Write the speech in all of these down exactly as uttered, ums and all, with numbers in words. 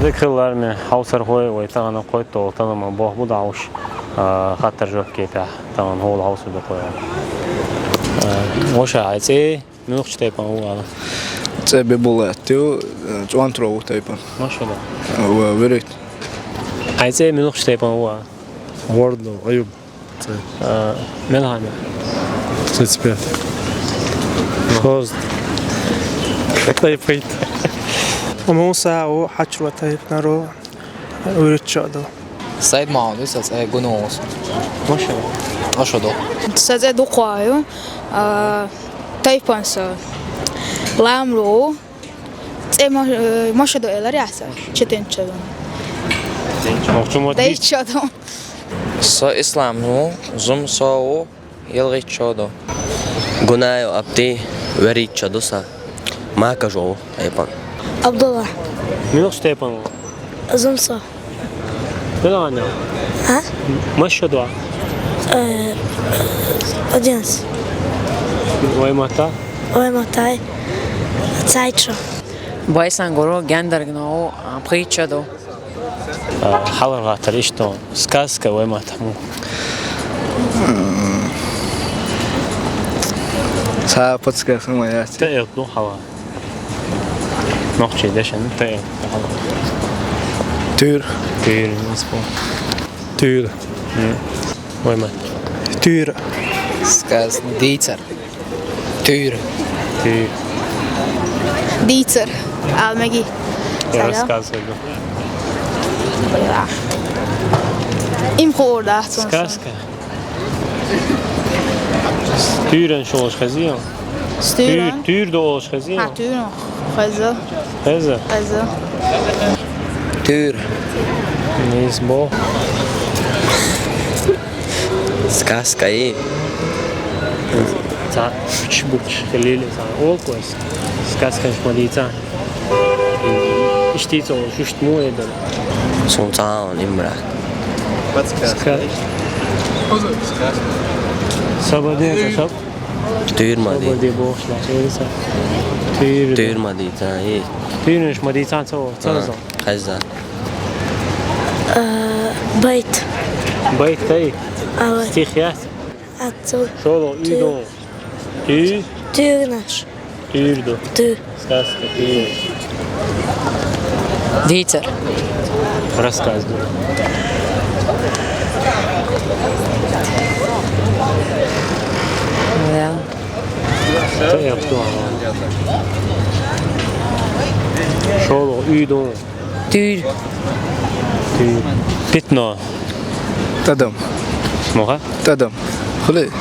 Цига хилла лараме хьовсархой вай тахана кхойтталгӀа талламан болх бу дӀахьош, а, хаттар-жоп кепехь тахана хьол хьовсур ду-кх вай. А, ваша, хьай цӀи муьлхачу тайпан ву ала? ЦӀе Бибулат ю, э, ЦӀонтаро ву тайпан. Машалла. Э, ва, вуьрхӀитта. Хьай цӀи муьлхачу тайпан ву ала? Вордо, Аюб. ЦӀе. А, мел хьан? Тридцать пять. Ну. Шозза. Тайпа хӀитта. Муса ву, Хьачуро тайпанара ву, вуьрхӀитта чоа ду. Сайд-Махьмуд ю сан цӀи, Гуно ву сан. Машалла. Ашо ду. Сан цӀи Дукха ю, а, тайпан сан Ламро ву. ЦӀе ма-, э, Машадо элар яхьса? Четен чадо. Мохчу ма Дай дий. Чадо. Со Ислам ву, Зум со ву, ЯлгӀит чо ду. Гунаев Абди, вуьрхӀитта чо ду сан. Макажо ву тайпан. Абдулла. Муьлхачу тайпан ву? Зум со. Мел хьан ю? А? Мас чо ду? Э, одиннадцать. Вай матта? Вай маттай. Цхьайтта чо. Вай сан гуро Гендаргно ву, а, пхийтта чо ду. А, хьалхара хаттар иштта ду. Сказка вай матта хӀун? Цхьа подсказка ма яц. Т Л ду хьалха. Нохчий дешан Т Л. Туьйр. Туьйр, нийса бу. Туьйр. М. Вай ма. Туьйр. Сказ. Дийцар. Туьйр. Туьйр. Дийцар. Ала мегий. Я Сая. Рассказываю. Им хуур дац. Сказка. Туьйран шолаш хезий? Туьйр, Стуьйран? Туьйр ду олаш хезий? Хьа, туьйран. Хеза. Хеза? Хеза. Туьйр. Нийса бу. Сказка и. Ца, буч, буч, хилили, ца, олквайс. Сказка ма дийца. Иштта цо шуьшта мо эдал. Сун цаун имра. Подсказка. Ска-, Подсказка. Сабаде, саб. Туьйр ма ди. Сабаде бохла, эриса. Туьйр. Туьйр ма ди, та, и. Туьйрнаш ма ди, цан цо, цан А, зо. Хеза. Э, байт. Байт тай? Ава. Стих яц? Аццул. Шоло, уьдон. Ту? Туьгнаш. Туьрду. Ту. Сказка, туьр. Дийцар. Рассказ ду. Да. Та я кто? Шоло, уьдон. Туьр. Туьр. Питно. Тадам. Муха? Тадам. Хули?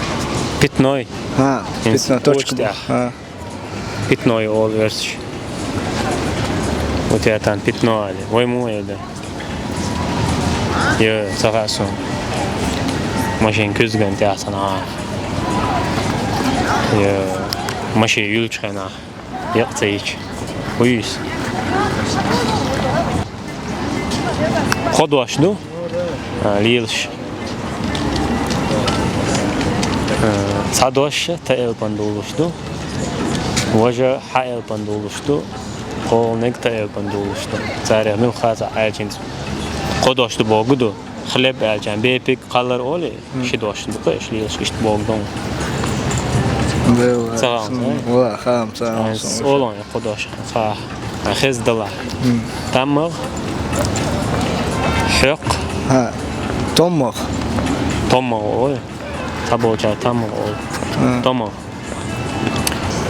Питной. А, Инс-, питно, точка. Почта. А. Питной ол версиш. У тебя там пятно али. Вай му эда. Йо, саха сун. Машин кузган тясана. Йо, машин юлчхана. Якъ ца йича. Уйс. Кхо дош ду? А, лелаш. А, цхьа дош Т элпан долуш ду. Важа Х элпан долуш ду. Кхолниг Т элпан долуш ду. Царех муьлхха цхьа аьлчинца. Кхо дош ду богу ду. Хлеб аьлча, бепиг кхаллар олий, ши дош ду-кх, иш лелаш иштта богу ду. Ца хаам, ца? Ва, хаам, ца, хаам, ца. Олон я кхо дош, ха. А, хез дала. М. Таммагъ. Хьокъ. Ха. Томмагъ. Томмагъ олий. Цхьаболча таммагъ олий. Ха. Томмагъ.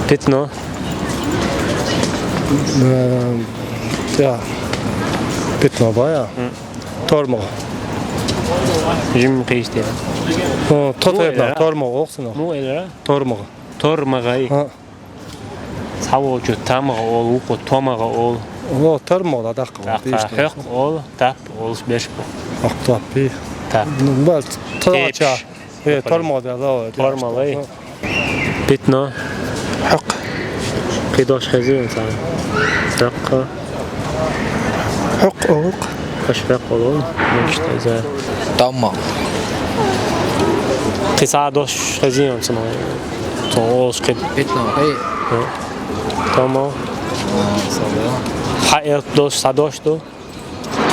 Питно. Э, я. Питно бая. М. Тормагъ. Жим кхийсте. О, тот Ну, эдна, эра. Тормагъ, оксана. Ну, эра. Тормагъ. Тормагъай. А. Цхьаволчу тамагъа ол, вукху томагъа ол. О, тормагъ, да, даккха. Даккха, хьокъ ол, тап олуш берш бу. Хьокъ, тап, и. Тап. Ну, бал, тапаш. Тапача. Э, тормагъ да, да, да. Тормагъай. Питно. Хьокъ. Кхидош хези инсан. Хьокъ. Хьокъ, хьокъ. Хаш хьокъ олу. Муштаза. Тамма. Кхиса дош хези инсан. Сон олуш кхид. Питно, хей. Тамма. Ха, эр дош, са дош ду.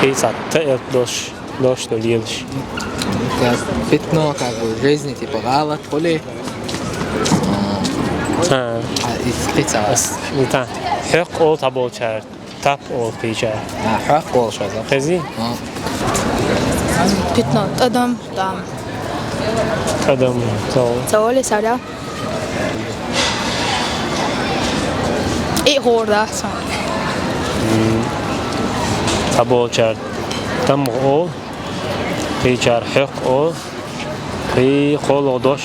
Кхийса т элп дош, дош ду лелаш. Как пятно, как бы, жизни, типа, гӀалат хуьлий. А, а, и кхийса. Ас, и та, хьоькх олу цхьаболчара, тап олу кхечара. А, хьоькх олуш хаза. Хези? А. Пятно, тӀадам, там. ТӀадам, цо. Цо олий сара. И хӀора дац. М, цхьаболчара тамгӀа олу, кхечара хьоькх олу, кхин кхоалгӀа дош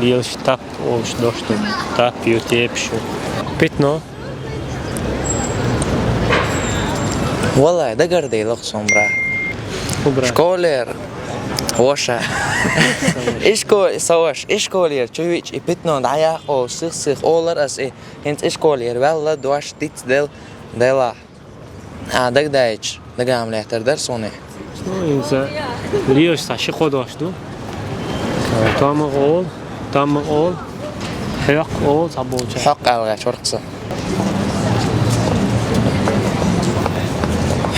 лелаш тап олуш дош ду. Тап ю, тепаш ю. Пятно. Валлай, дагардийла-кх суна, бра. Ху, бра. Школера ваша. Ишко-, сан ваша, ишколера чу вича и пятно дӀаяккха олуш сих-сиха олура ас и. ХӀинца ишколера ваьлла, дош диц дел-, делахь. А, дагадайча, дагахь ма лаьттара дара суна. Ну, иза лелаш цхьа ши-кхо дош ду. ТамгӀа олу, тамгӀа олу, хьоькх олу цхьаболчара. Хьоькх аьлла гӀерташ вара-кх сан.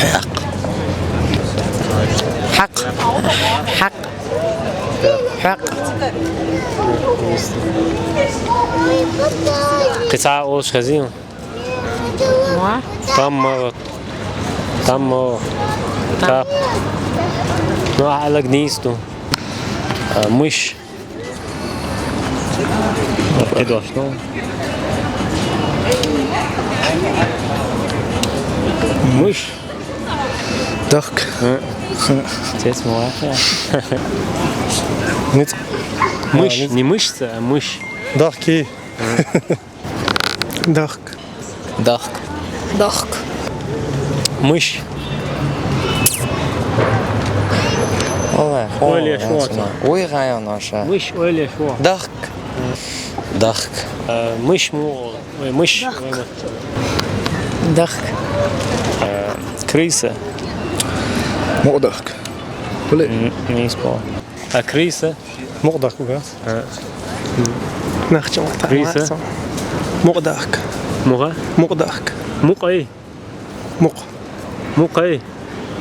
Хьакъ. Хьакъ. Хьакъ. Хьакъ. Кхин цхьа олуш хезий? Ма? ТамгӀа. ТамгӀа. Тап. Ну, а, аьлларг нийса ду. А, мыш. Кхидош ду. Мыш. Дахк. А. Цец ма ваха. Ниц. Мыш, а, ниц. Не мышца, а мыш. Дахки. А. Дахк. Дахк. Дахк. Мыш. Ой, ой, леш, вот. Ой, гайон ваша. Мыш, ой, леш, вот. Дахк. Дахк. Э, мыш му-, ой, мыш. Дахк. Ой, вот. Дахк. Э, крыса. Мукъадахк. Хуьлий? М, не испол. А крыса? Мукъадахк угас. А. Нахча ма та-, крыса? Мукъадахк. Муха? Мукъадахк. Мукъай? Мукъ. Мукъай?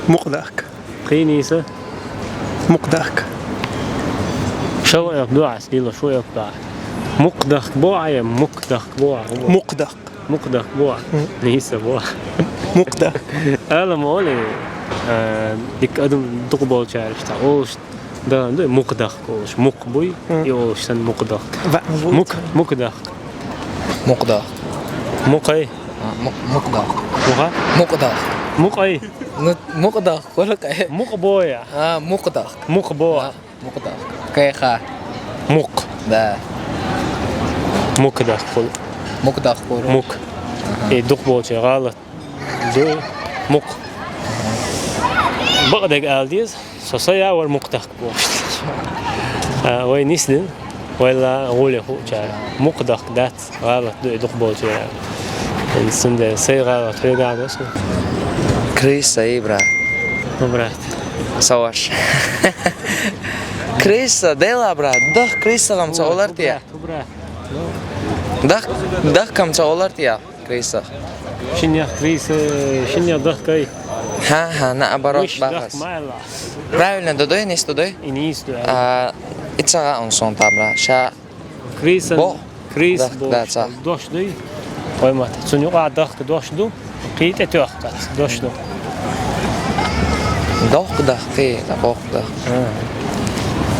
Мукъадахк. Кхийниса? Мукъадахк. Шо элп дуьхьа, лила, шо элп дуьхьа. Мукъадахк бохьа я, мукъадахк бохьа? Мукъадахк. Мукъадахк бохьа. Мгм. Нийса бохьа. Мукъадахк. Ала ма олий, а, дика адам дукха болчаьрга иштта олуш, да, да, мукъадахк олуш. Мукъ буй, мгм, и олуш сан мукъадахк. Ва-, мукъ, мукъадахк. Мукъадахк. Мукъай. А, мукъ-, мукъадахк. Муха? Мукъадахк. Мукъай. Ну, мукъадахк, хуьлу кхе. Мукъ боя. А, мукъадахк. Мукъ боя. А. Мукъадахк. Кхеха. Мукъ. Да. Мукъадахк хуьлу. Мукъадахк хуьлу. Мукъ. Ага. И дукха болчу гӀалат ду. Мукъ. Бакъдерг ала деза, со са я вара мукъадахк бохуш. А, вай нисдина, вай ла гӀоле хуучара. Мукъадахк дац. ГӀалат ду и дукха болчеран. Цундела сайн гӀалат хьоьгахь ду сан. Крыса ю, брат. Ну, брат. Сан ваша. Крыса, дела, брат. Дахк крыса-м ца олар те. Фу, брат, фу, брат. Дахк, дахк-м ца олар те, крыса. Шиннех крыса, шиннех дахкай. Ха-ха, наоборот, мыш бахас. Дахк ма аьлла. Правильно ду дуй, нийса ду дуй? И нийса ду, а. А, и ца гӀа ун сон там, брат. Ша Крыса, бо-, крыса дахк, бохуш, да, цхьа дош дуй? Ой, мат, цунна юкъа дахк дош ду, кхин тӀе тоьхкац дош ду. Дохк дахк, кхин, да, бохк дахк. А.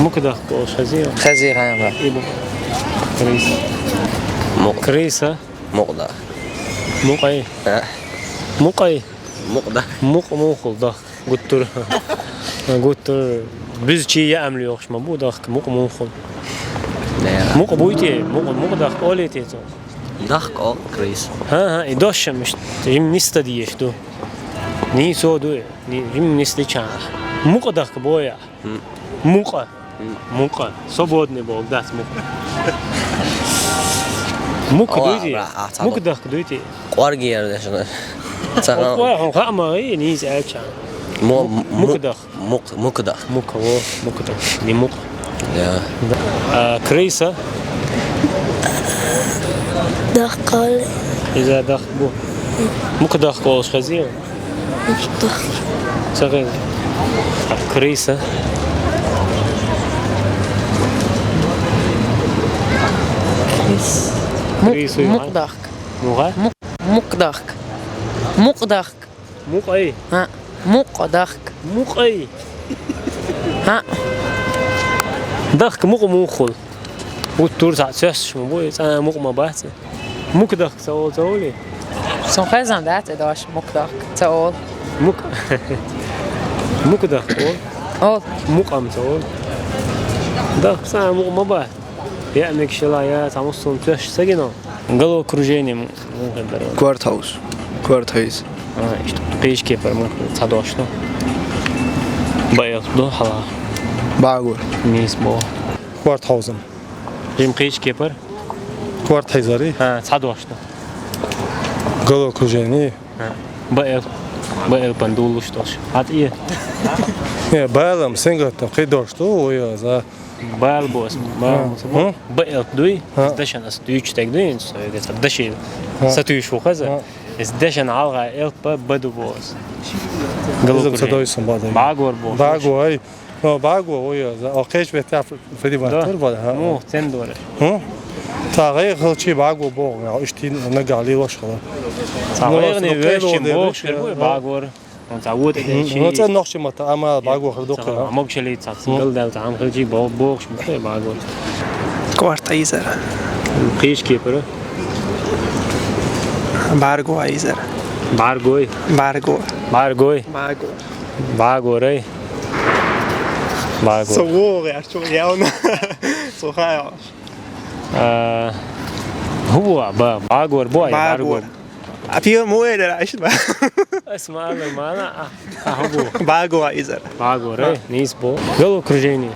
Мукъадахк олуш хезий? Хезий, хьайна. И бу. Крыса. Мукъ. Крыса. Мукъадахк. Мукъай. А. Мукъай. Мукъадахк. Мукъ мухул дахк. Гуттар. Гуттар. Буьзчий яам лоьхуш ма бу дахк, мукъ мухул. Да. Мукъ буй те, мукъ, мукъадахк олий те цо? Дахк олу крыса. ХӀан-хӀа, и дош-м иштта, жимма нисдан дезаш ду. Нийсо ду, ни-, жимма нисдича. Мукъадахк боя. М. Мукъа. М. Мукъа. Свободный болу дац мукъа. Мукъа. О, дуй те? Бра, а, ца мукъадахк дуй те? Къоргера дешна. Ца о, хьуна хаа ма гӀий, нийса аьлча. Мо-, мукъ-, мукъадахк. Мукъ-, мукъадахк. Мукъа, во, мукъадахк. Не мукъ. Я. Да. А, крыса? Дахк олу. Иза дахк бу. Мукъадахк олуш хезий? Мукъадахк. Ца хеза. Крыса. Крыс. Мукъ-, Крысу, а? Мукъдахк. Муха? Мукъ-, мукъдахк. Мукъдахк. Мукъай. А, мукъдахк. Мукъай. А. Дахк мукъ муха хул. Вуттур цхьа цоьссаш ма бу, цӀа мукъ ма бац. Мукъдахк ца олу, ца олий? Суна хезна дац и дош, мукъдахк ца олу. Мукъ. Мукъдахк олу. Олу. Мукъам ца олу. Дахк цӀа мукъ ма бац. Я мегаш йила, я цхьа муссун цоьссаш ца гина. Головокружение м-, муха дар. Квартхаус. Квартхаус. А, иштта кхечу кепара муха цхьа дош ду. Баэлт ду хьалха. Багор. Нийса боху. Квартхаузен. Жим кхечу кепара? Квартхайзари? А, цхьа дош ду. Головокружение. А, баэлп. Баэлпан дуллуш долуш. Хьан тӀе? Не, баэлам, сингаттам, кхидош ду, ой, за. Баэл бос, баэл бос. Хм? Баэлп дуй? А. Дашан ас дуьйцу таг дуй, инсу, даши. А. Сатуьйш ву хаза. А. Эс дашан алгӀа элп ба ду бос. Иза ца дойсун бадай. Багор бос. Багой. Но баго, ой, за, о, кхечу беттехь фадибан тур бада, ха? Мух, цен дора. Хм? Ца гӀайгӀа хилчи баго боху, я, иштта нагахь лелош хала. Ца гӀайгӀане вешчим бохуш хир бу, багор. Он ца вот эти чи. Ну, ца нохчи мата, ама баго хир докха. Ца могшали ца, гал дал ца, ам хилчи бо-, бохуш бу, багор. Кварта изара. Кхиш кепара. Барго изара. Баргой. Барго. Баргой. Баго. Багорай. Багор. Со вогӀу яц, явно. Со хаяш. А, хӀун бу, ба, багор бу, я, багор. Багор. А пиво муэ дара, ишт ба. Ас мала, мала, а, а, хӀун бу? Баго изар. Багорай, нийса бу. Головокружение.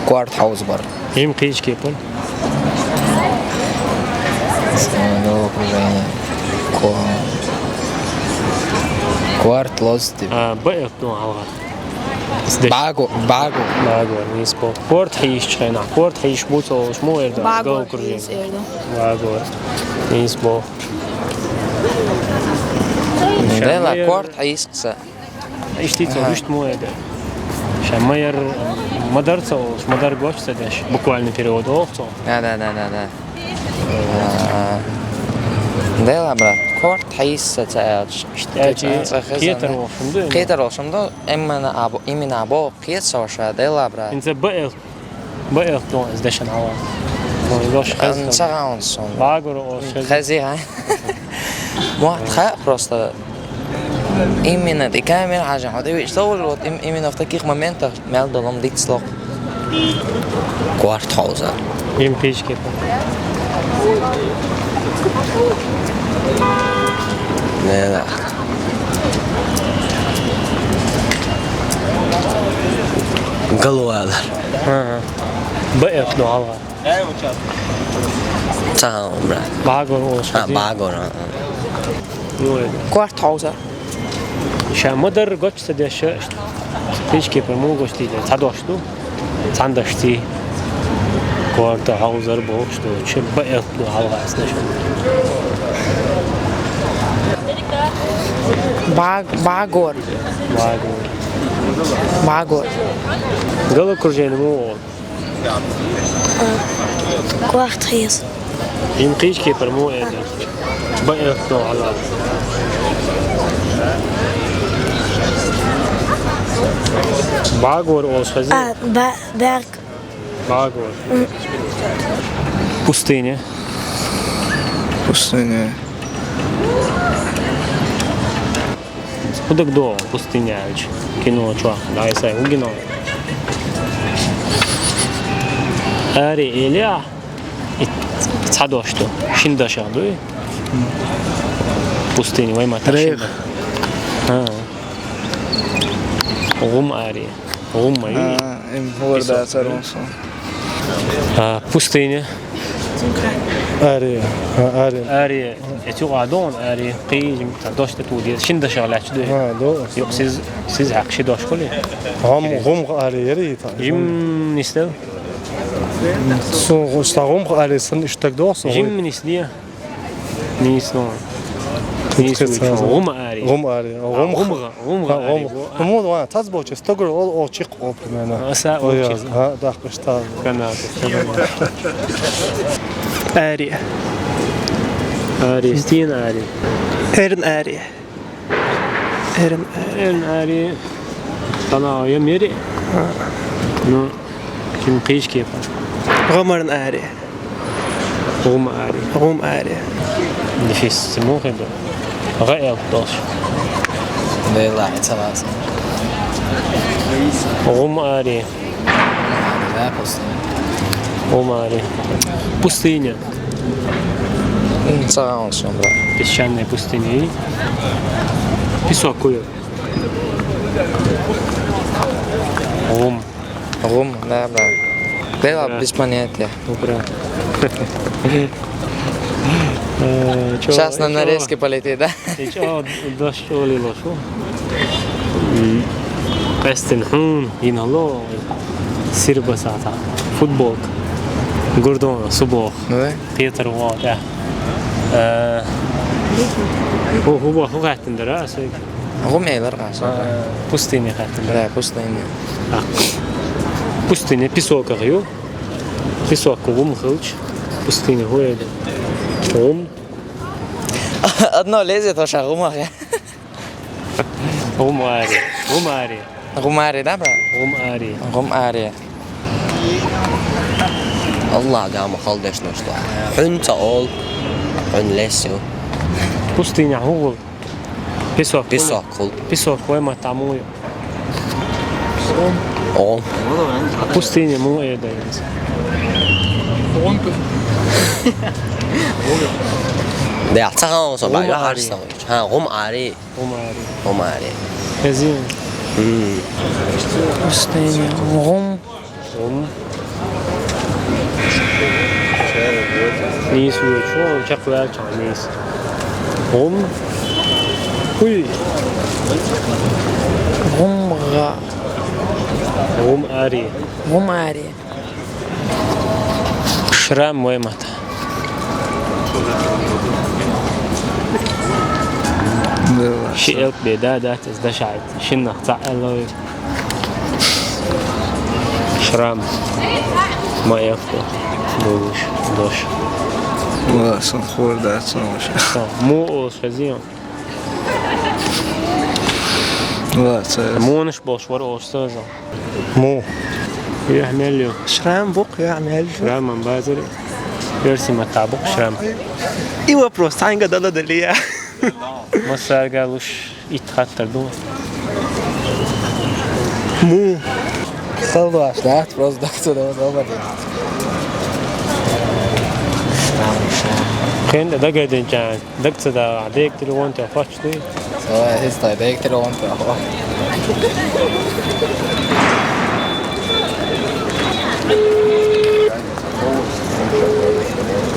Кварт хаузбар. Им кхиш кепара. Головокружение. Ква-, кварт лоз тип. А, б, э, ну, алга. Баго, баго. Баго, нийса бу. Кварт хьийш чхайна. Кварт хьийш буц олуш му эрда? Багор головокружение. Хьийш эрда. Багор. Нийса бу. Дела, кварт хьийш кса. Иштта цо вуьшта мо эда. Ша майар мадар ца олуш, мадар гоч ца деш. Буквально перевод олух цо. Да, да, да, да, да. А, дела, брат, корт хьайса ца аьлча. Иштта аьлча, ца хезна. Кхетар волшум ду? Кхетар волшум ду, именно або, именно або кхет со ша, дела, брат. Инца Б Л. Б Л тон из дешан хьала. Ой, гош хез. Ца гаун сон. Багур о хез. Хези, а? Муат ха просто. Именно ди камера хажа, вот и что вот им-, именно в таких моментах мел долом дит слог. Кварт хауза. Им пички. Не, да. Галуала. Ага. Б Л но алга. Цаун, брат. Багор олуш. А, хези. Багор, а. Ой. Кварт хауза. Ша мадар гоч ца деша. Пички по могу стиле. Ца дош ду. Цандаш ти. Кварт хаузар бо, что че Б Л ду алга, знаешь. Баг-, багор. Багор. Багор. Головокружение му. Кварт хез. Им кхиш кепара му эда. Б Л но алга. Багор олуш хези. А, ба-, баг. Багор. М. Пустыня. Пустыня. Кудак до пустыня аьлча. Кино чохь. Дай сай угино. Ари Илья. И цхьа дош ду. Шин дашах дуй. Пустыня, вай ма так шин. Рех. А. ГӀум ари. ГӀум ма ю. А, им хӀор дац арон сон. А, пустыня. Ари. А, ари. Ари. Эцу адон ари. Кхи, жим, та дош та туди. Шин дашах лач дуй. А, до. Ю, сиз, сиз хьакъ ши дош хули. ГӀум, гӀум ари яри та. Жим нистел. Со, со гӀум ари сан иштаг до, со. Жим нис дия. Нийса. Нийса вуй, гӀум ари. ГӀум ари. ГӀум гӀумгӀа, гӀумгӀа ари. ГӀум. ГӀум ван, цац болча стогар ол, ол чихъ ол примерно. А, са ол чихъ. Ха, дахкаш та. Канат. Ари. Ари, стин ари. Эрн ари. Эрн ари. Эрн ари. Тана я мери. Ну, ким киш кепа. ГӀумарн ари. ГӀум ари. ГӀум ари. Нифис мухи до. ГӀел долш. Бела, цалас. ГӀум ари. Да, пустыня. ГӀум ари. Пустыня. М, цагаун сом, брат. Песчаная пустыня. Песок куй. ГӀум. ГӀум, да, брат. Бела, да, без понятия. Ну, брат. Э, чё, сейчас на чё? Нарезки полетит, да? Ты чё, дождь улило, шо? М, къестин хун, инало, сирбасата, футболка, гурдон, субох. Ну да. Петр, вот, да. Э, ху-, ху-, ху хаттин дара, сой. ГӀум элар къаса. А, пустыня хаттин дара. Да, пустыня. А. Пустыня, песок, ю. Песок, гӀум хилч. Пустыня, ху эда. ГӀум. Одно лезет, ваша гӀум ари. ГӀум ари. ГӀум ари. ГӀум ари, да, брат? ГӀум ари. ГӀум ари. Аллах гама халдеш ношта. Хьун ца ол. Хьун лесю. Пустыня хул. Песок. Песок хул. Песок, вай ма таму. О. Пустыня му эда. Да, цагаун сом, гӀум ба, ари. Ха, гӀум ари. ГӀум ари. ГӀум ари. Хезин. М. Пустыня. ГӀум. ГӀум. Нийса вуй, чо, чакх ваьлча нийса. ГӀум. Уй. ГӀумгӀа. ГӀум ари. ГӀум ари. Шрам вай мата. Да. Ши элп беда, да, тез да шайт. Шиннах ца элой. Шрам. Ма элп. Булуш. Дош. Ва, сон хор да, сон. Со, му олш хазион. Ва, ца. Мунш болш вар олш созо. Му. Юхьмелю. Шрам бух, юхьмелю. Шрам ам базар. Верси ма табух шрам. И вопрос, санга дала далия. Масарга луш ит хаттар ду. Му. Салдаш, да, просто так сюда, да, да. Хен да гаден чан. Дагцада директор вон те хоч ты. Сой, стой, директор вон те хоч.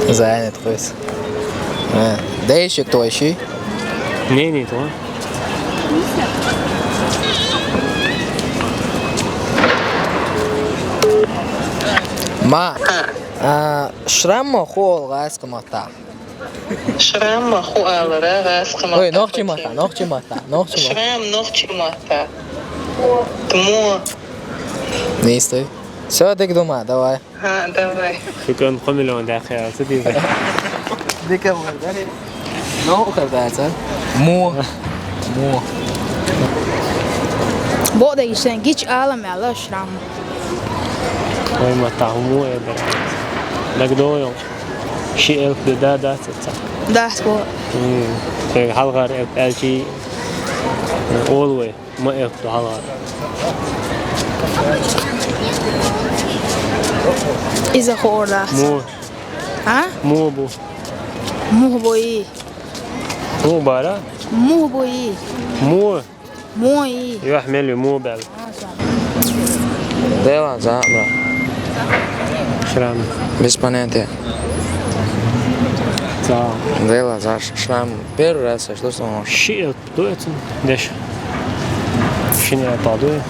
Занят хтось. А, да ещё кто ещё? Не, не то. Ма, а, шрам ма хол гас кмата. Шрам ма ху алара гас кмата. Ой, нохчи мата, нохчи мата, нохчи мата. Шрам нохчи мата. Тмо. Не стой. Всё, дик дума, давай. Ха, давай. Шукран, хо миллион дахи, а, сиди. Дика вар, да? Ну, указаться. Му. Му. Бо да ишен гич алам яла шрам. Ой, ма та му э, брат. Дагдоём. Ши элп беда да цаца. Да, спо. М, э, халгар элп элчи, э, олвей. Ма элп да халгар. Иза хорда. Му. А? Му бу. Му бу и. Му бара? Му бу и. Му. Му и. Юхьмелю му бел. Дела за, бра. Шрам. Без понятия. За. Дела за ш-, шрам. Первый раз я слышал, что он... Ши элп дуэцин деш. Шин элп дуэ.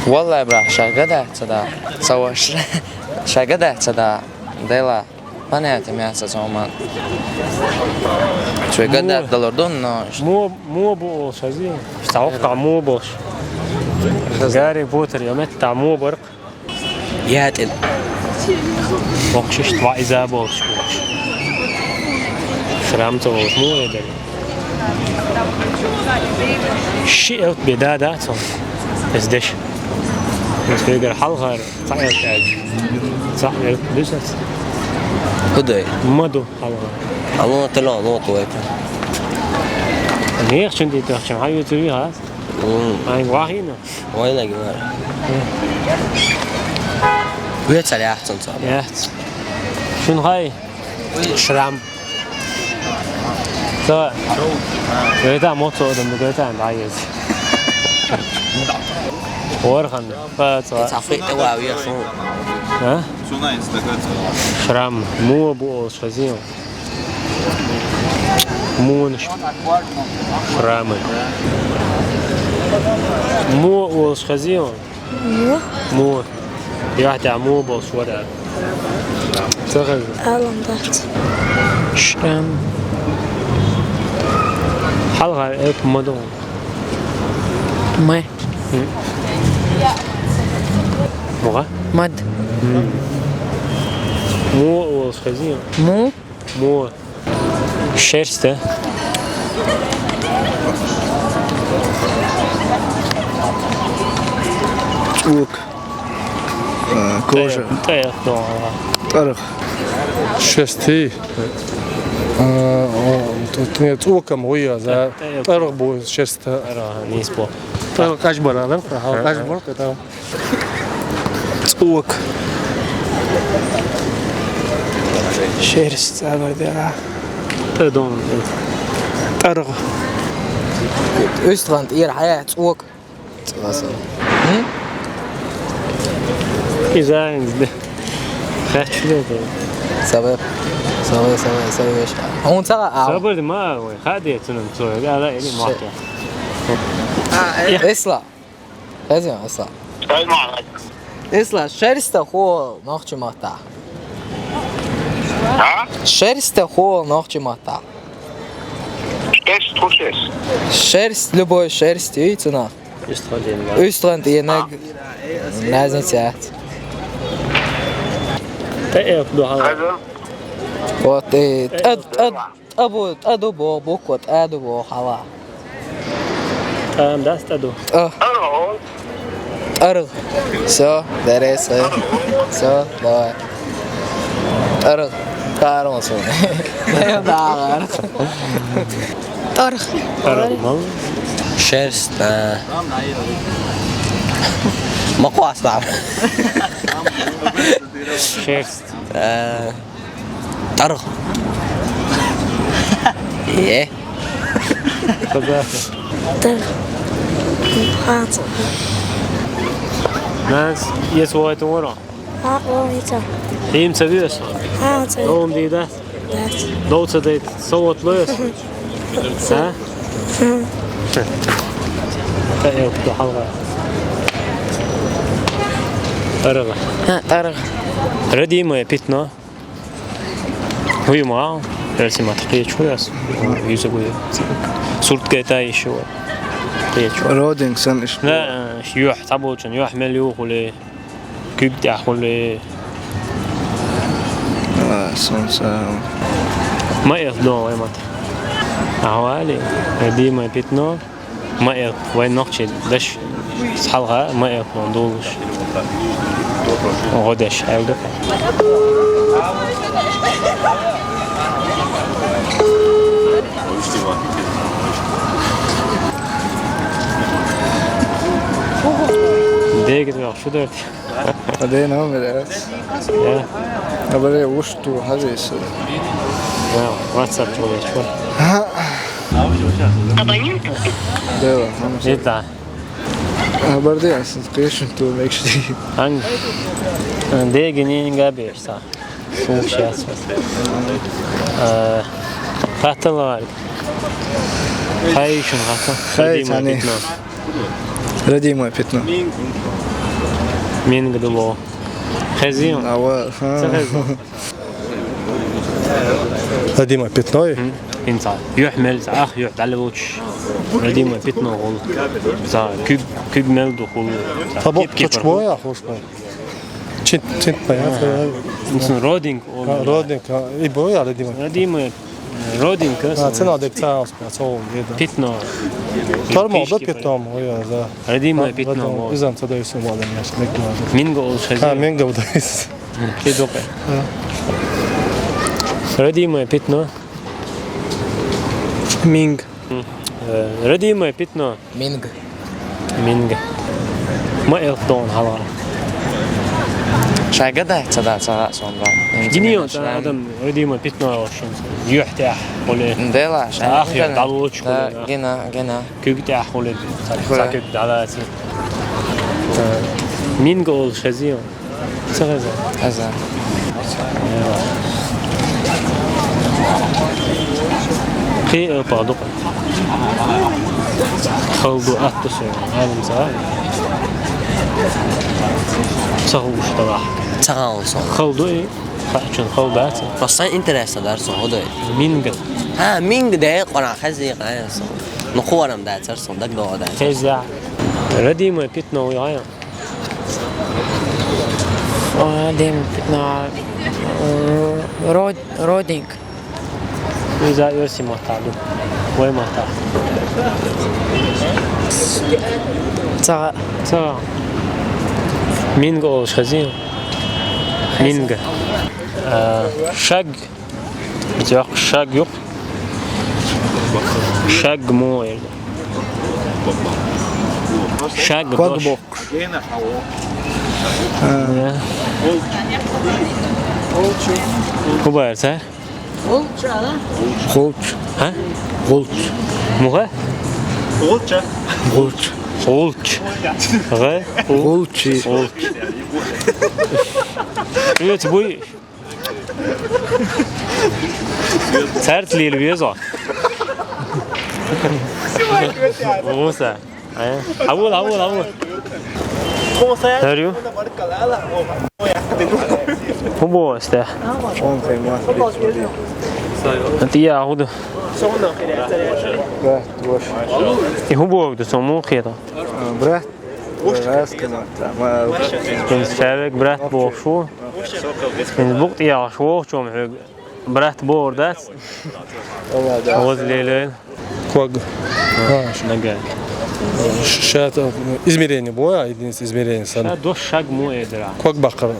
Валлай, бра, шагада цада. Саваш. Шагада цада. Дела. Понятие мясо соман. Швей гадат далар дон, но мо, мо бу ол шази. Ставка мо болш. Гарри Поттер, я мет та мо барк. Я тен. Бокшиш тва иза болш. Шрам то болш мо эдер. Ши элт беда да то. Эздеш. Эздегер халгар. Цаъ элт. Цаъ элт бисас. Кудай? Маду халгар. Алло, тело, алло, кудай. Нех чин ди тох чин хаю тури хас. Ай вахина. Вай лаги вай. Уя цаля ахцан цаля. Я. Шун хай. Шрам. То. Гайта моцо одам, гайта ан дайез. Орхан. Па цо. Цафри эва авиасон. А? Шрам. Муа бу ол шазин. Муа нш-, шрамы. Муа ол шазин. Муа? Муа. Яхта муа бол швада. Цагыз. Алам бац. Шрам. Халга эп мадон. Мэ. Муга? Мад. Муа ол шазин. Му? Муа. Шерсть, да? Цук. Э, кожа. Таяк, таяк, да. Тарых. Шерсть. Э, о, тут нет цуком, ой, а за тарых будет шерсть. Тарых, не спо. Тарых кашбара, да? Ага, кашбар, это. Цук. Шерсть, а, да. Пардон. Тарых. Өстрант, ир, хая, цук. Цук. М? Изайн, да. Хочу, да. Сабыр. Сабыр, сабыр, сабыр. Он сага, а. Сабыр, ма, ой, хади, цунам, цук, ала, или махта. Эсла. Хазин, Исла. Салам алейкум. Исла, шерсть хо нохчи мата. А? Шерсть хо нохчи мата. Шерсть, хо шерсть. Шерсть, любой шерсть, и цена. Үстрант енег. Үстрант енег. Разница. Тэ эп духала. Хазин. Вот, и, э, э, Тӏа бу, тӏа ду бо, буква тӏа ду бо, хала. Тӏам дас тӏа ду. Тӏа. Тӏаргъ. Всё, даре, всё. Всё, давай. Тӏаргъ. Карон су. Да, тӏаргъ. Тӏаргъ мал. Шерсть, да. Макъуас, да. Шерсть. Да. Тӏаргъ. Э. Тӏаргъ. Ханц. Нас, ес войт вора. А, о, это. Им цавиос. А, это. Дом дида. Да. Доуца дейт, совет лоес. А? Та эл ту халга. Тӏаргъ. А, тӏаргъ. Родимое пятно. Хуйма, если мат кечуяс, юзугу. Сурт гайта ещё. Кечу. Родинг сан иш. Да, юх табочун, юх мел юхуле. Кюк тяхуле. А, солнце. Ма эх дон, ай мат. Авали, родимое пятно. Ма эх, вай нохчи даш. Схалга, ма эх, вон дулуш. Годеш, айлдык. Дегит вах, шу дерт. Аден номер, а? Я. Абаре уж ту хажис. Я, WhatsApp ту лечу. Абонент. Да, хамса. Это. Абарде асыз кешин ту мекши. Ан. Дегини инга берса. Шул сейчас. Э, хаталар. Хай шун хата. Хай родимое тани. Пятно. Родимое пятно. Минг дуло. Хазин. Ава, ха. Хазин. Родимое пятно. М, хӀинца. Юхь мел цхьа, ах, юхь дӀалелучу. Родимое пятно гӀолла. Цхьа куьг, куьг мел ду гӀолла. Цхьа кепкепара точка бу я, хӀуш бу. Чит, чит, понятно. Ага. Ну, родинка, а, родинка. И бу я родимое. Родимое, родинка. А, цена дек цаус, по цолу, да. Пятно. Тормол, да, пятно, ой, да. Родимое пятно, вот. Изам цадай сумадан, я смекну. Минга олуш хезий? А, минга удайс. Кидукъе. А. Родимое пятно. Минг. М. Э, родимое пятно. Минг. Минг. Ма элп дон хала. Шайга да, ца да, ца сон да. Гиньон, та адам родимое пятно олуш. Юхь тӀехь гӀоле. Дела, ах, шайга я, да. Далуч да, гӀоле. Гина, гина. Куьг тӀехь гӀоле. Ца куьг далаци. Э, минг олуш хезий. Ца хеза? Хеза. Кхин а пагӀа дукха. Халду атта шо, гӀалам ца. Ца хууш талахь. Ца хала со. Халду и хачун халдаца. Просто интересно дар со, худой. Минга. А, минга де, къона хези, къона со. Ну, хурам да, цар сон, даг до да. Хеза. Родимое пятно, я. Родинг, а, м, род-, родинг. Иза оьрсийн маттахь ду. Вай маттахь. Ца. Ца. Минга олуш хезий? Минга. А, шаг. Иза йоккха шаг ю-кх. Шаг муха эр ду? Шаг ког дош. Боккхуш. Э. ХӀун бу эр цара? Гулч. А? Гулч. Муха? Гулч. Гулч. Гулч. Гъ? Гулчи. Гулч. Привет, буй. Царца лела веза. Вуса. Э? Хьавола, хьавола, хьавола. Дарю. ХӀун боху ас тӀехь? ТӀе а хӀун ду? И хӀун боху ду, со муха хета? Брат. Раскана. Ма- Хинца шавег брат бохуш ву. Хинца букъ тӀехьаш вохучом хьоьга брат бохур дац. Алла, да. Оз лелойл. Ког. А, нагай. Ш-, ща это измерение бу, а, единица измерения сан. Ша дош шаг му эдара. Ког баккхар.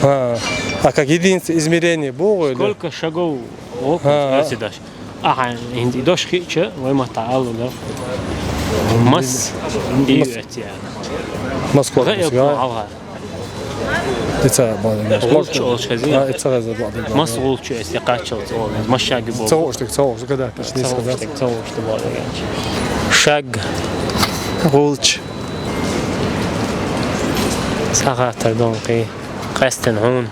А, а как единица измерения бу, или? Сколько шагов? О, а, а. Ахьа, хӀинца и дош хиъча, вай маттахь аллу дар. Мас и ю эцци яра. Мас ког гӀе эцци яра. Хьалха. Ица бадам. ГӀулч олуш хезий? А, ица хеза бадам. Мас гӀулч эцци кхаччалц олу. Мас шаг бу. Ца гӀулч, ца гӀулч, когда? Ца гӀулч, ца гӀулч бадам. Шаг. ГӀулч. Сахатар донкъи. Къестен хьуна.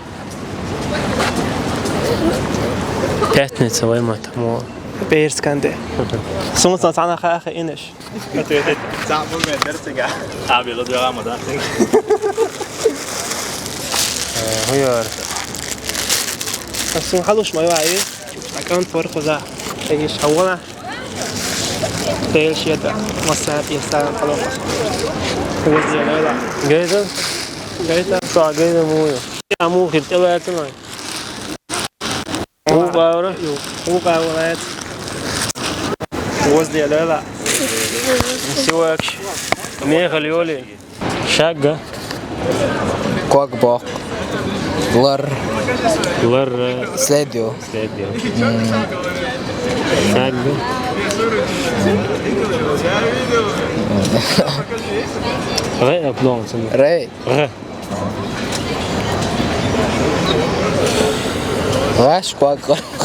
Пятница вай маттахь мо. Берсканде. Сунца цхьана хаха инеш. Цхьа бу ме дерсига. Абила дуьра ма да. Э, хӀун яра? Ас сун халуш ма вай. Акан фор хоза. Эгиш хавала. Тел шета. Масса пьеса халуш. Гайда? Гайда? Ша гайда муя. Я му хир тела тела. Гукъавра? Гукъавра. Возле лела. Сивакш. Мехал йоли. Шагга. Квакбок. Лар. Лар. Следю. Следю. Шагга. Рей, аплон. Рей. Р. Ваш квак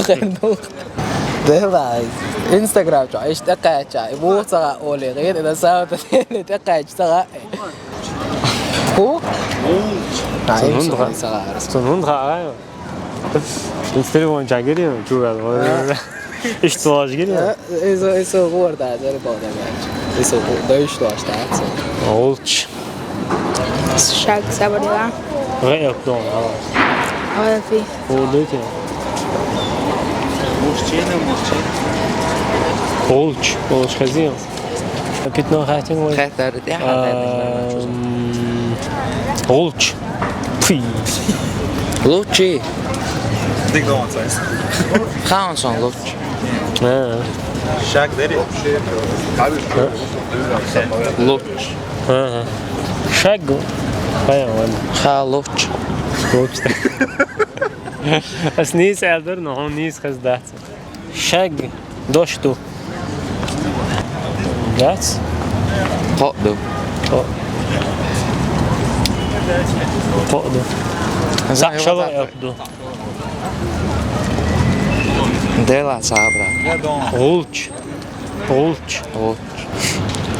хендух. Дела. Инстаграм чу, иш тӀекхаьча. И бу ца оли, гӀир да саута тӀекхаьча ца. Ху? Цунун ха. Цунун ха. Ис телефон чагири, чугал. Иш тош гири. Эсо, эсо гӀор да, зер бода. Эсо дойш тош да. Олч. Шаг сабарила. Гъе дон, ала. Ала фи. Олдете. Гулч, гулч хазин. Питно хатин вай. Хатар, я хатар. Ам, гулч. Пфи. Лучи. Дик дон сайс. Хаан сон луч. А. Шаг дери. Луч. Ага. Шаг. Пая ван. Ха луч. Луч. Ас нийс элдер, но он нийс хаз дац. Шаг дош ду. Дац? Кхо ду. Кхо. Кхо ду. Са шала эх ду. Дела сабра. Гулч. Гулч. Гулч.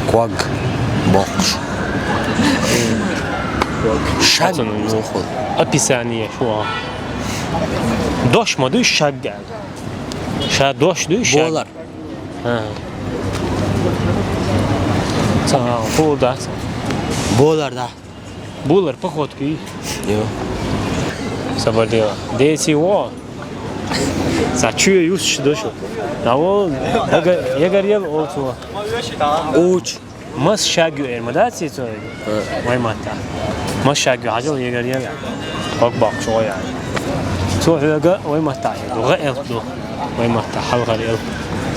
Кваг. Бокш. Шаг. Описание шуа. Дош ма ду шаг. Ша дош ду ша. Болар. Ха. Ца, ху да. Болар да. Болар походки. Йо. Сабардева. Деси во. Са чуе юс дош. Наво. Яга, ягар ел олцу. Уч. Мас шаг ю эр ма дац цо. Вай матта. Мас шаг ю хажал ягар яга. Бак бак шо я. Цо хага вай матта. Га эл ду. Вай матта халгар эл.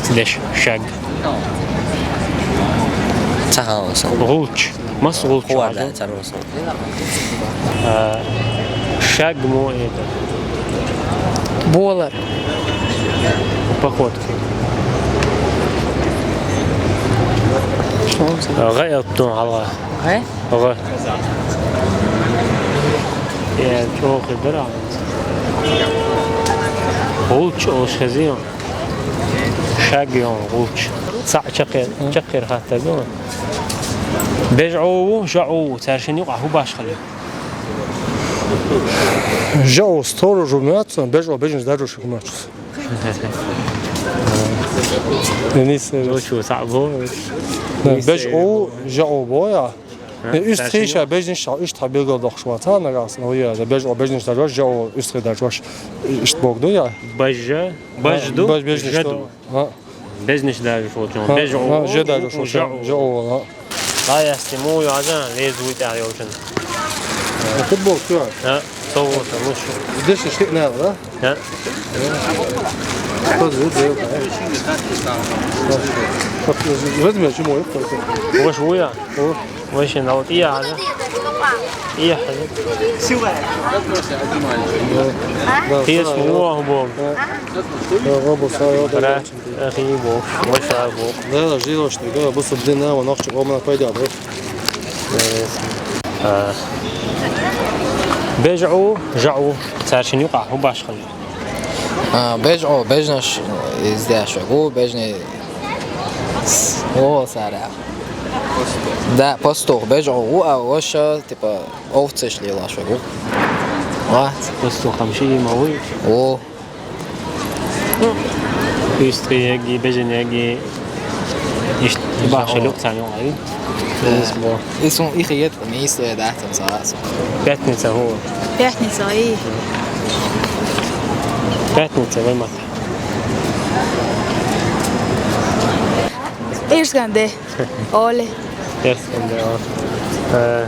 Сидеш шаг. Цахалса. Гулч. Мас гулч. Хуарда царваса. А, шаг мо это. Болар. Походки. Что он за- Га эл ду халга. Га? Га. Я чохи дара. Гулч ош хазин. Шаг ён гулч. Са чакъе, чакъе хатта ду. Бежъу, жау, царшини къаху башхали. Жау сторожу мяцу, бежъу бежин сдажу шук мяцу. Нис. Жочу сабо. Бежъу, жау боя. Устхиша бежниш ишта билгал дохшваца нагас но я бежъу бежниш сдажу жау устхи дажу ишт бог ду я. Бажа, бажду, баж бежниш жаду. Ха. Бежниш дажу шо чон. Бежъу, жа дажу шо чон. Жау. Ха. Ай, астиму, я, да, лезу, я, я, очень. Футбол, всё. Да, то вот, лучше. Здесь штык надо, да? Да. Кто звук даёт, да? Возьми, а чему это? Ваш уя? О. Ваш на вот, я, да? Я, да? Да, да, Пес да, муа, бом. Да. Да, робот, да, да. Ахи бо, вайса бо. Да, да, жиро что, да, бу субдина, он охчу омна пайда, да. Э, а. Бежъу, жау, царшини къаху башхали. А, бежъу, бежнаш, издяш, гу, бежни, о, сара. Да, пастух, бежъу, гу, а, оша, типа, овцы шли лашу, гу. Ва. Пастух, там ши, мавы. О. Истрияги, беженеги, ишт, бахшалук цаню ари. Исун ихиет мису да там саас. Пятница ху. Пятница и. Пятница ваймат. Ирсганде. Оле. Ирсганде, о. Э,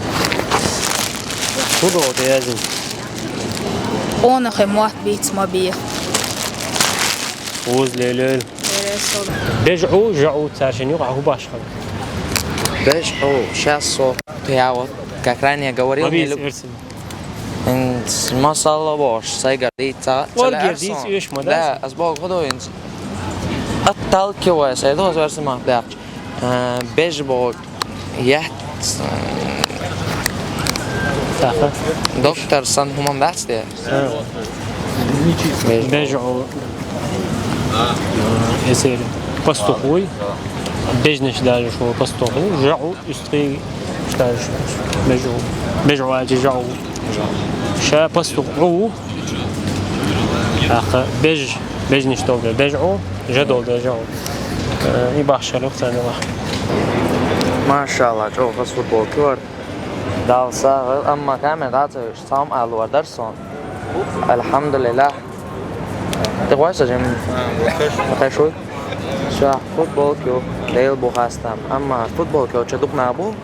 куда вот я зин? Он ахе муат бит ма бие. Уз лелел. Бежъу, жау, царшини, а, ху башха. Бежъу, щас со. Я вот, как ранее говорил, ма бит, не люб-, ирсин. Инс, масала бош, сай гордиться. Ор гордиться, еш ма, да? Да, аз бог худо инс. Отталкиваясь, это возможно, да. Э, бежбо, я, э, Саха. Доктор сан хуман басте. Э. Бежбо. Бежбо. Эсер. Пастухой. Бежнеш даже шо пастухой. Жау, истри, даже. Бежбо. Бежбо, а жау. Ша пастухой. Аха, беж, бежнеш долда, бежъу, жа долда, жау. Э, и бахшалук цанила. Машалла, чо хас футболки вар. Дал сагъ, амма камер да цо, сам алу вар дарсон. Алхамдулиллах. Тӏаккха вай са жим. Хашуй. Ша футболка ю, Дела бу хастам. Амма футболка ю ча дукна бу.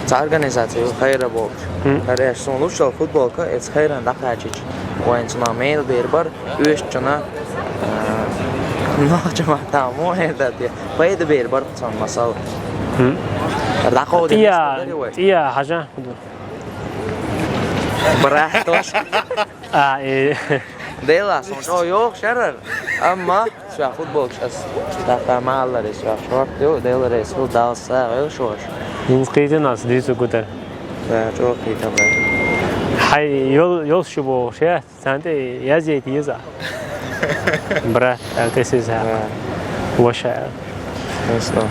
Ца организация ю хайра бу. Хм. Дар эш сон лучшал футболка, эц хайран дакачич. Вайн цуна мейл бер бар, уьш чуна. Нохча ма там, мо это те. Пайда бер бар сон масал. Хм. Дакъо де. Тия, тия, хажа. Брат, тош. А, э. Дела, сон жо йох шарар. Амма ша футболка шас. Дакъа маллар ша шорт ю, Дела рейс фу далса, эл шош. Инскийтин ас дису кутар. Да, жо кийтан да. Хай, йол, йол шу бо ше, санте язет еза. Брат, а ты сиза. Да. Воша. Просто.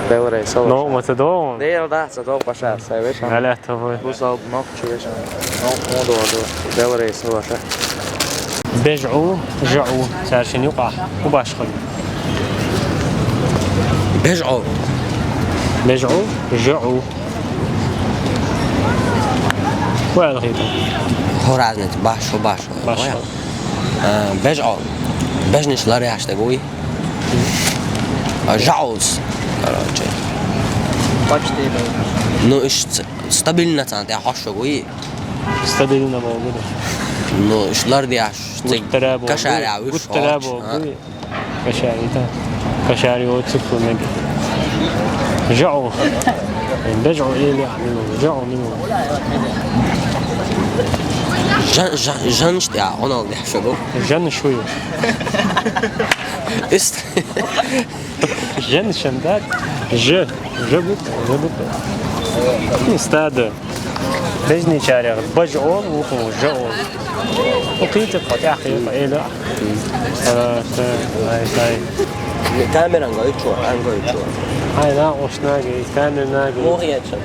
Дела рейс. Но, вот это он. Дела да, са дол паша, са вешан. Аля тобой. Бу сал нох чи вешан. Нох модо до. Дела рейс ваша. Бежу, жау. Саршин юка. У башхал. Бежу. Бежу, жау. Вай алхита. Хоразныт, башо, башо. Башо. Э, бежу. Бежниш лари ашта гуй. А, жауз. Короче. Почти. Ну, иш ц-, стабильно цан, я хошо гуй. Стабильно болгу. Ну, иш лар диаш. Гуттара болгу. Кашари а, уж. Гуттара болгу. Кашари та. Кашари о цифу меги. Жау. Бежу или амину. Жау амину. Жан, жан, жан шта, он ал диаш гуй. Жан шую. Ист. Женщин, да? Ж. Ж буква, Ж буква. Ну, стадо. Бежни чаря. Баж ол, уху, ж ол. Окей, ты хотя бы, или. Ай, ай. Камера ангой чо, ангой чо. Ай, на, ошнаги, камера наги. Мохияча.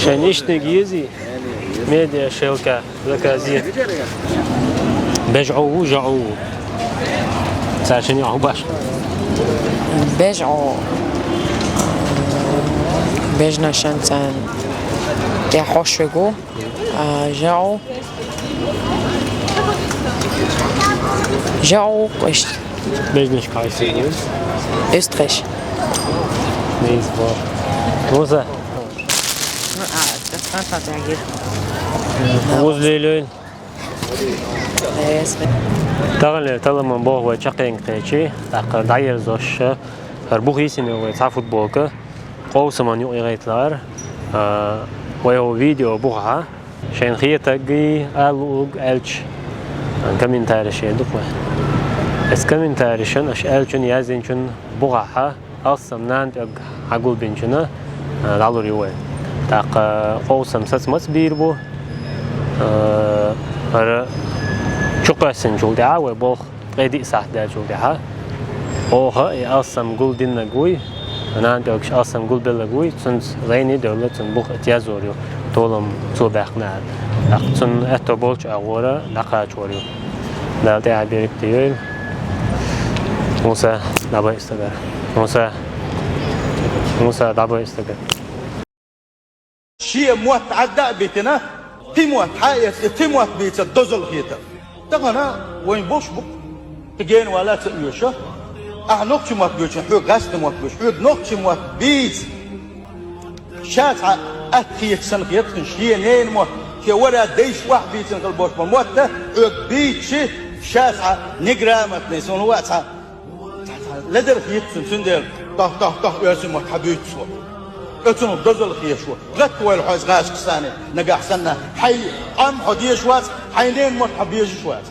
Шен ишни гизи. Медиа шелка. Закази. Бежу, жау. Сашини аху баш. Бежу. Бежна шанцан. Я хошвегу. А, жау. Жау, кыш. Бежнеш кайсы. Эстреш. Нейз бар. Муза. А, это сканта дагир. Музлейлен. Тагале таламан бог вай чакъен кечи, акъа дайер зош, ар бухисин вай ца футболка, къовсаман ю игайтлар, а, вай о видео буха, шен хиетаги алуг элч, комментарий шедук вай. Эс комментарий шен аш элчун язинчун буха, Алсам нан пёг хьагулбинчуна, а, далур ю вай. Такъа, а, къовсам сац мац бийр бу, а, ара чукъасин чул дя вай болх къеди сахт дя чул дя. Оха, и алсам гул динна гуй, нан пёгш алсам гул белла гуй, цунц зайни дёлла цун бух этязур ю, толам цу бяхна. Так, цун это болч агора, накачур ю. Дал тя берик тиюй. Муса, дабай истагар. Муса. Муса, дабай истагар. Ши мотт адда битина, ти мотт хьаэц, ти мотт бийца дозал хета. Тахана вайн бош бук. Ти ген вала ца уьша. Ахь нохчи мотт буьйчун, хьоьга гӀаста мотт буьйчун, хьоьга нохчи мотт бийц. Ша цхьа атта хеташ санна хеташ, шен ненан мотт, шен вара дайша охьабийцина хила бош бан мотта, хьоьга бийцчи, ша цхьа неграмотный, суна ва цхьа, цхьа, цхьа ледар хеташ, цундела, тох, тох, тох, оьзан мотт хьабуьйцу со. Оцунах дозал хеш ва. Гатта вайла хьо из гӀашка санна, нагахь санна, хьай, Ӏам хьо деш вац, хьай ненан мотт хьо безаш вац.